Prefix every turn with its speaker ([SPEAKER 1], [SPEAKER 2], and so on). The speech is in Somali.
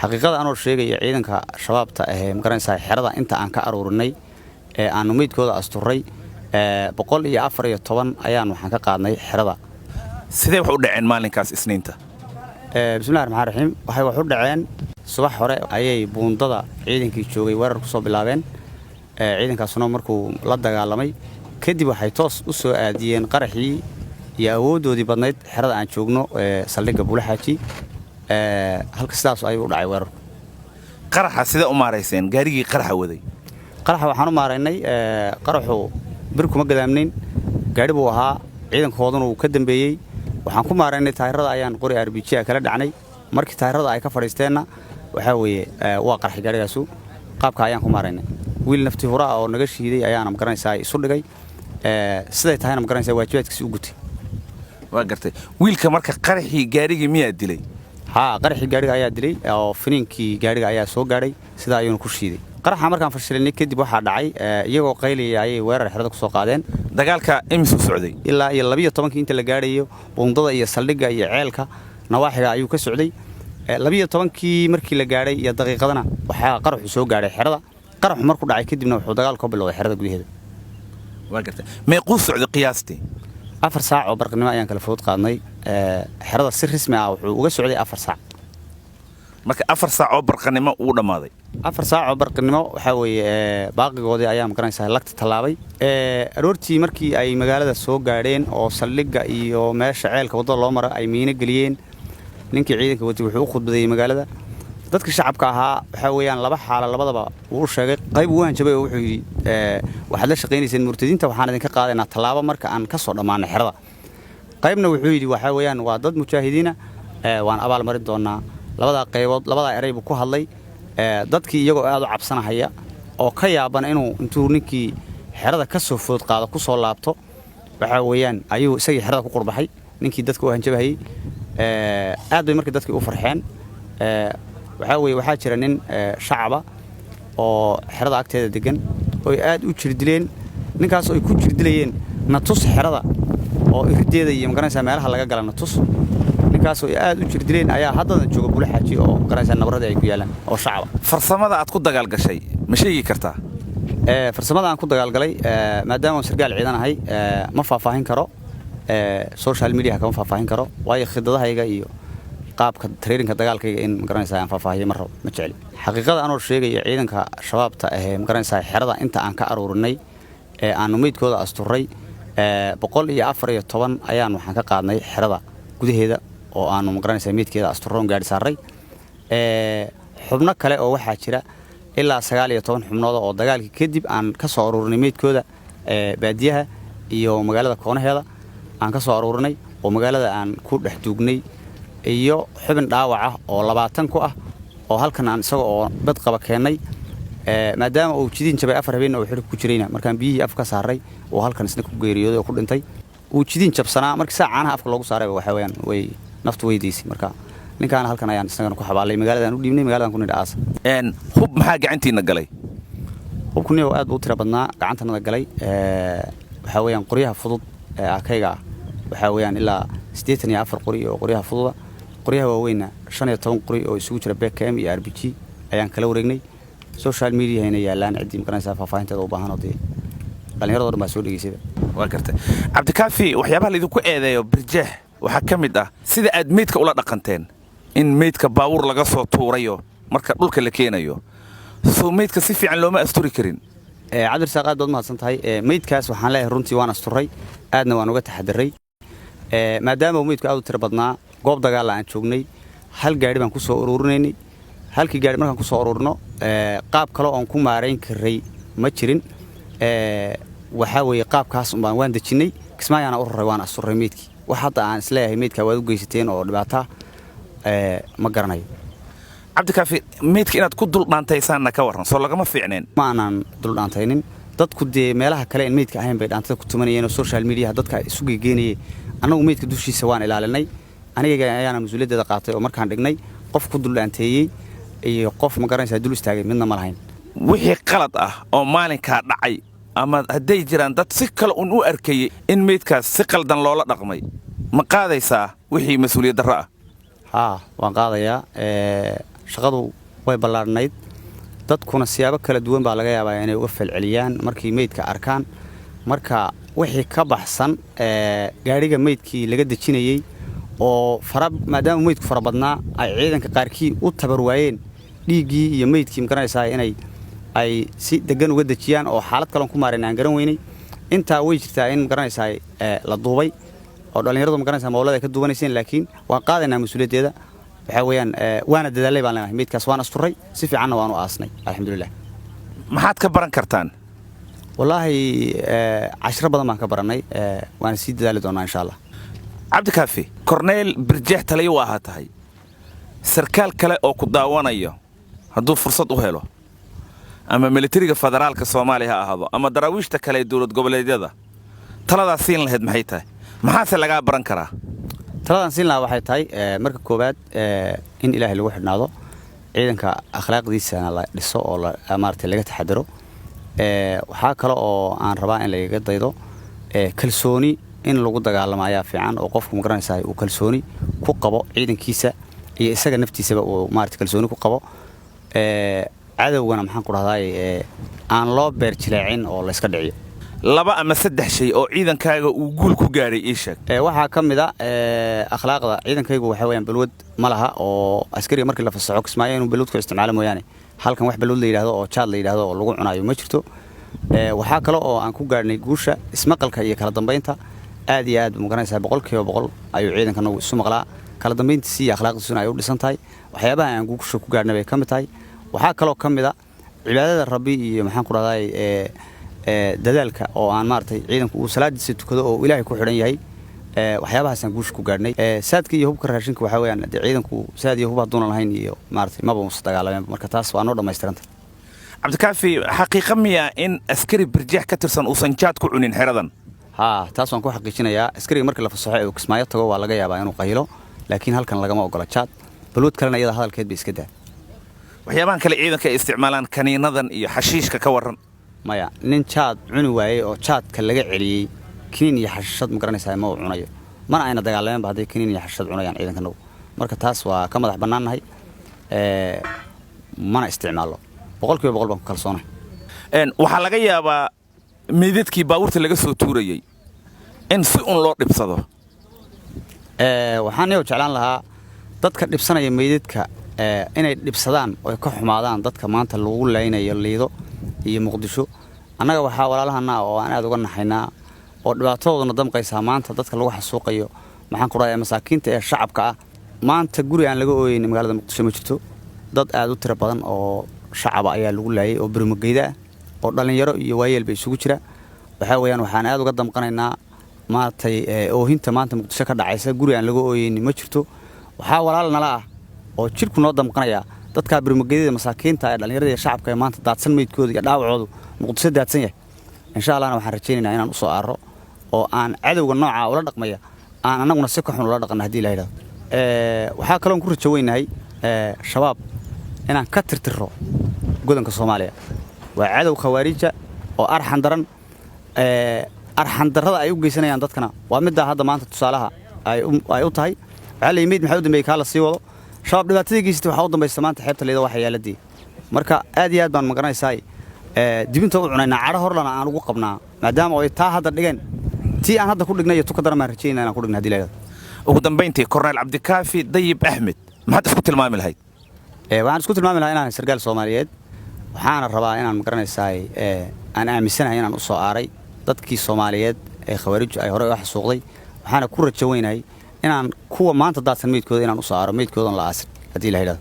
[SPEAKER 1] Xaqiiqada anoo sheegaya, ciidanka Shabaabta ahee, magaranaysaa, xerada inta aan ka aruurinay ee aanu meydkooda asturray, 114 ayaan waxaan ka qaadnay xerada.
[SPEAKER 2] Sidee wax u dhaceen maalinkaas Isniinta?
[SPEAKER 1] Bismillahi raxmaan raxiim. Waxay wax u dhaceen, subax hore ayay buundada ciidankii joogay weerar ku soo bilaabeen. Ciidankaasuna markuu la dagaalamay kadib, waxay toos u soo aadiyeen qaraxii iyo awooddoodii badnayd xerada aan joogno ee saldhigga Buulaxaaji. Halka sidaas ayuu u dhacay weerarku.
[SPEAKER 2] Qaraxa sidee u maarayseen, gaarigii qaraxa waday?
[SPEAKER 1] Qaraxa waxaan u maaraynay, qaraxu bir kuma gadaamnayn, gaadhi buu ahaa, ciidankooduna wuu ka dambeeyey. Waxaan ku maaraynay taayirada ayaan qori RPG a kala dhacnay. Markii taayirada ay ka fadhiisteenna, waxaa weeye waa qarxay gaadhigaasu. Qaabka ayaan ku maaraynay. Wiil nafti hura ah oo naga shiiday ayaana, magaranaysaa, isu dhigay. Siday tahayna, magaranaysaa, waajibaadkiisi u gutay.
[SPEAKER 2] Waa gartay. Wiilka marka qaraxii gaarigii miyaa dilay?
[SPEAKER 1] Haa, qaraxii gaadhiga ayaa dilay oo finiinkii gaadhiga ayaa soo gaadhay, sidaa ayuuna ku shiiday. Qaraxa markaan fashilinay kadib, waxaa dhacay iyagoo qaylaya ayay weerar xerada ku soo qaadeen.
[SPEAKER 2] Dagaalka imisuu socday?
[SPEAKER 1] Ilaa iyo 12-kii inta la gaadhayo, buundada iyo saldhigga iyo ceelka nawaaxiga ayuu ka socday. 12-kii markii la gaadhay iyo daqiiqadana, waxaa qaraxu soo gaadhay xerada. Qaraxu markuu dhacay kadibna, wuxuu dagaal ka bilowday xerada gudaheeda.
[SPEAKER 2] Waa gartay. Meequu socday qiyaastii?
[SPEAKER 1] 4 saac oo barqinimo ayaan kala food qaadnay. Xerada si rasmi ah wuxuu uga socday 4 saac.
[SPEAKER 2] Marka 4 saac oo barqanimo wuu dhammaaday?
[SPEAKER 1] 4 saac oo barqinimo, waxaa weeye, baaqigoodii ayaa, magaranaysaa, lagta tallaabay. Aroortii markii ay magaalada soo gaadheen oo saldhigga iyo meesha ceelka waddada loo maro ay miino geliyeen, ninkii ciidanka watay wuxuu u khudbadeeyey magaalada. Dadka shacabka ahaa, waxaa weeyaan, laba xaalo labadaba wuu u sheegay. Qayb wuu hanjabay oo wuxuu yidhi, "Waxaad la shaqaynayseen murtadiinta, waxaan idinka qaadaynaa tallaabo marka aan ka soo dhammaanay xerada." Qaybna wuxuu yidhi, waxaa weeyaan, waa dad mujaahidiina, waan abaal marin doonaa. Labadaa qaybood, labadaa eray buu ku hadlay. Dadkii iyagoo aad u cabsanahaya oo ka yaaban inuu intuu ninkii xerada ka soo food qaado ku soo laabto, waxaa weeyaan, ayuu isagii xerada ku qurbaxay, ninkii dadka u hanjabahayey. Aad bay markii dadkii u farxeen. Waxaa weeye, waxaa jira nin shacaba oo xerada agteeda degan oy aad u jirdileen. Ninkaas ay ku jirdilayeen, "Na tus xerada oo iriddeeda iyo, magaranaysaa, meelaha laga gala na tus." Ninkaas oo aad u jirdileen ayaa haddana jooga Buulaxaaji oo, magaranaysaa, nabradii ay ku yaalaan, oo shacaba.
[SPEAKER 2] Farsamada aad ku dagaal gashay ma sheegi kartaa?
[SPEAKER 1] Farsamada aan ku dagaalgalay, maadaama aan sarkaal ciidan ahay, ma faahfaahin karo. Social media kama faahfaahin karo, waayo khidadahayga iyo qaabka training-ka dagaalkayga in, magaranaysaa, aan faahfaahiyo ma rabo, ma jecli. Xaqiiqada anoo sheegaya, ciidanka Shabaabta ahee, magaranaysaa, xerada inta aan ka aruurinay ee aanu meydkooda asturray, 114 ayaan waxaan ka qaadnay xerada gudaheeda oo aanu, magaranaysaa, meydkeeda asturroon gaadhi saaray. Xubno kale oo waxaa jira ilaa 19 xubnooda oo dagaalkii kadib aan ka soo aruurinay meydkooda baadiyaha iyo magaalada koonaheeda aan ka soo aruurinay oo magaalada aan ku dhex duugnay, iyo xubin dhaawac ah oo 20 ku ah oo halkan aan isaga oo bad qaba keennay, maadaama uu jidiin jabay, 4 habeenna uu xidhig ku jirayna. Markaan biyihii afka ka saaray oo halkan isna ku geeriyooday oo ku dhintay. Uu jidiin jabsanaa markii saa caanaha afka loogu saarayba, waxaa weeyaan, way naftu weydiisay. Marka ninkaana halkan ayaan isagana ku xabaalay, magaaladaan u dhiibnay, magaaladan ku nidhi aasa.
[SPEAKER 2] Hub maxaa gacantiinna galay?
[SPEAKER 1] Hubkuniyow aad buu u tira badnaa gacantanada galay. Waxaa weeyaan, qoryaha fudud ee akayga ah, waxaa weeyaan, ilaa 84 qori oo qoryaha fududa. Qoryaha waaweynna 15 qori oo isugu jira BKM iyo RPG ayaan kala wareegnay. Social media-hayna yaallaan, ciddii, magaranaysaa, faahfaahinteeda u baahan oo dee dhallinyarado dhan baa soo dhegeysayba.
[SPEAKER 2] Waa gartay. Cabdikaafi, waxyaabaha laydinku eedeeyo Birjeex waxaa ka mid ah sida aad meydka ula dhaqanteen, in meydka baabuur laga soo tuurayo marka dhulka la keenayo. Soo meydka si fiican looma asturi karin?
[SPEAKER 1] Cabdirasaaq, aad baad mahadsan tahay. Meydkaas waxaan leeyahay, runtii waan asturay, aadna waan uga taxadiray, maadaama uu meydku aad u tiro badnaa. Goob dagaalla aan joognay, hal gaadhi baan ku soo ururinaynay. Halkii gaadhi markaan ku soo ururno, qaab kale oon ku maarayn karay ma jirin. Waxaa weeye, qaabkaas umbaan waan dejinnay. Kismaayaana u raray, waan asturay meydkii. Wax hadda aan isleeyahay meydkaa waad u geysateen oo dhibaataa, ma garanayo.
[SPEAKER 2] Cabdikaafi, meydka inaad ku dul dhaantaysaanna ka warran? Soo lagama fiicneen?
[SPEAKER 1] Ma aanan duldhaantaynin. Dadku dee meelaha kale in meydka ahayn bay dhaantada ku tumanayeen oo social media-ha dadka isu geegeynayay. Annagu meydka dushiisa waan ilaalinay. Aniga ayaana mas-uuliyaddeeda qaatay oo markaan dhignay, qof ku duldhaanteeyey iyo qof, ma garanaysaa, dul istaagay midna ma lahayn.
[SPEAKER 2] Wixii qalad ah oo maalinkaa dhacay, ama hadday jiraan dad si kale uun u arkayey in meydkaas si qaldan loola dhaqmay, ma qaadaysaa wixii mas-uuliyad darro ah?
[SPEAKER 1] Haa, waan qaadayaa. Shaqadu way ballaadhnayd, dadkuna siyaabo kala duwan baa laga yaabaa inay uga falceliyaan markii meydka arkaan. Marka wixii ka baxsan gaadhiga meydkii laga dejinayey oo fara, maadaama meydku fara badnaa, ay ciidanka qaarkii u tabar waayeen dhiiggii iyo meydkii, magaranaysaa, inay ay si degan uga dejiyaan oo xaalad kaloon ku maarayn aan garan weynay. Intaa way jirtaa in, magaranaysaa, la duubay oo dhallinyaradu, magaranaysaa, mawlada ay ka duubanayseen, laakiin waan qaadaynaa mas-uuliyaddeeda. Waxaa weeyaan waana dadaalay baan leenahay. Meydkaas waan asturay, si fiicanna waan u aasnay, alxamdulilah.
[SPEAKER 2] Maxaad ka baran kartaan?
[SPEAKER 1] Wallaahi cashiro badan baan ka barannay, waana sii dadaali doonaa, insha Allah.
[SPEAKER 2] Cabdikaafi, korneyl Birjeex taliyo waa ahaa tahay. Sarkaal kale oo ku daawanayo hadduu fursad u helo, ama militariga federaalka Soomaaliya ha ahaado ama daraawiishta kale ee dowlad goboleedyada, taladaas siin lahayd maxay tahay? Maxaase lagaa baran karaa?
[SPEAKER 1] Taladaan siin lahaa waxay tahay, marka koowaad, in Ilaahay lagu xidhnaado, ciidanka akhlaaqdiisana la dhiso oo maaragtay laga taxadaro. Waxaa kale oo aan rabaa in lagaga daydo kalsooni in lagu dagaalamo ayaa fiican, oo qofku, magaranaysaa, uu kalsooni ku qabo ciidankiisa iyo isaga naftiisaba uu maarata kalsooni ku qabo. Cadowgana, maxaan ku dhahdaay, aan loo beer jileecin oo layska dhiciyo.
[SPEAKER 2] Laba ama saddex shay oo ciidankaaga uu guul ku gaadhay ii sheeg.
[SPEAKER 1] Waxaa ka mid a akhlaaqda ciidankaygu. Waxaa weyaan balwad ma laha, oo askariga markii la fasaxo Kismaayo inuu balwad ku isticmaalo mooyaane, halkan wax balwad la yidhahdo oo jaad la yidhahdo oo lagu cunaayo ma jirto. Waxaa kale oo aan ku gaadhnay guusha ismaqalka iyo kala dambaynta. Aad iyo aad, magaranaysaa, 100% ayuu ciidankanagu isu maqlaa, kala dambayntiisi iyo akhlaaqdiisuna ay u dhisan tahay. Waxyaabaha aan guusha ku gaadhnay bay ka mid tahay. Waxaa kaloo ka mid a cibaadada Rabbi iyo, maxaan ku dhahday, dadaalka oo aan maaragtay ciidanku uu salaadiisa tukado oo Ilaahay ku xidhan yahay. Waxyaabahaasaan guusha ku gaadhnay. Saadka iyo hubka raashinka waxaa weeyaan dee ciidanku saad iyo hub hadduuna lahayn iyo maaragtay maba uusa dagaalameen. Marka taas waa noo dhammaystiranta.
[SPEAKER 2] Cabdikaafi, xaqiiqa miyaa in askari Birjeex ka tirsan uusan jaad ku cunin xeradan?
[SPEAKER 1] Haa, taas waan ku xaqiijinayaa. Askariga markii la fasaxo ee uu Kismaayo tago waa laga yaabaa inuu qaylo, laakiin halkan lagama ogola jaad. Balwad kalena iyada hadalkeed bay iska daa.
[SPEAKER 2] Waxyaabahan kale ciidanka ay isticmaalaan, kaniinadan iyo xashiishka, ka warran?
[SPEAKER 1] Maya, nin jaad cuni waayey oo jaadka laga celiyey kiniin iyo xashiishad, ma garanaysaa, ma uu cunayo, mana ayna dagaalameenba hadday kiniin iyo xashiishad cunayaan ciidankanagu. Marka taas waa ka madax bannaannahay, mana isticmaallo. 100% baan ku kalsoonahay.
[SPEAKER 2] Waxaa laga yaabaa meydadkii baabuurta laga soo tuurayey in si un loo dhibsado.
[SPEAKER 1] Waxaan iyoo jeclaan lahaa dadka dhibsanaya meydadka inay dhibsadaan oo ka xumaadaan dadka maanta lagu laynayo Liido iyo Muqdisho. Annaga waxaa walaalahana oo aan aad uga naxaynaa oo dhibaatadooduna damqaysaa maanta dadka lagu xasuuqayo, maxaan ku dhahay, masaakiinta ee shacabka ah. Maanta guri aan laga ooyeyn magaalada Muqdisho ma jirto. Dad aad u tiro badan oo shacaba ayaa lagu laayay oo birmageyda ah oo dhallinyaro iyo waayeelba isugu jira. Waxaa weeyaan waxaan aad uga damqanaynaa maaragtay oohinta maanta Muqdisho ka dhacaysa. Guri aan laga ooyeyni ma jirto. Waxaa walaal nala ah oo jidhku noo damqanaya dadkaa birmageydada masaakiinta ee dhallinyarada iyo shacabka ee maanta daadsan meydkooda iyo dhaawacoodu Muqdisho daadsan yahay. Insha Allahna waxaan rajaynaynaa inaan usoo aarro oo aan cadowga noocaa ula dhaqmaya aan annaguna si ka xun ula dhaqanno haddii la yidhahdo. Waxaa kaloon ku rajo weynahay Shabaab inaan ka tirtiro godanka Soomaaliya. Waa cadow khawaariija oo arxan daran. Arxan darrada ay u geysanayaan dadkana waa middaa hadda maanta tusaalaha ay u tahay. Waxaa la yimid maxaa u dambeeyey kaa la sii wado. Shabaab dhibaatadii geysatay waxaa u dambaysta maanta xeebta Liida waxa yaaladii. Marka aad iyo aad baan, magaranaysaa, dibinta u cunaynaa, cadho horlana aan ugu qabnaa maadaama ay taa hadda dhigeen. Tii aan hadda ku dhignay iyo tu ka daran baan rajaynaa inaan ku dhigna hadii la yidhahdo.
[SPEAKER 2] Ugu dambayntii, Korneyl Cabdikaafi Dayib Axmed, maxaad isku tilmaami lahayd?
[SPEAKER 1] Waxaan isku tilmaami lahaa inaan sarkaal Soomaaliyeed. Waxaana rabaa inaan, magaranaysaa, aan aaminsanahay inaan u soo aaray dadkii Soomaaliyeed ee khawaariju ay horey u xasuuqday. Waxaana ku rajo weynahay inaan kuwa maanta daadsan meydkooda inaan u soo aaro, meydkoodan la aasin haddii la yidhahdo.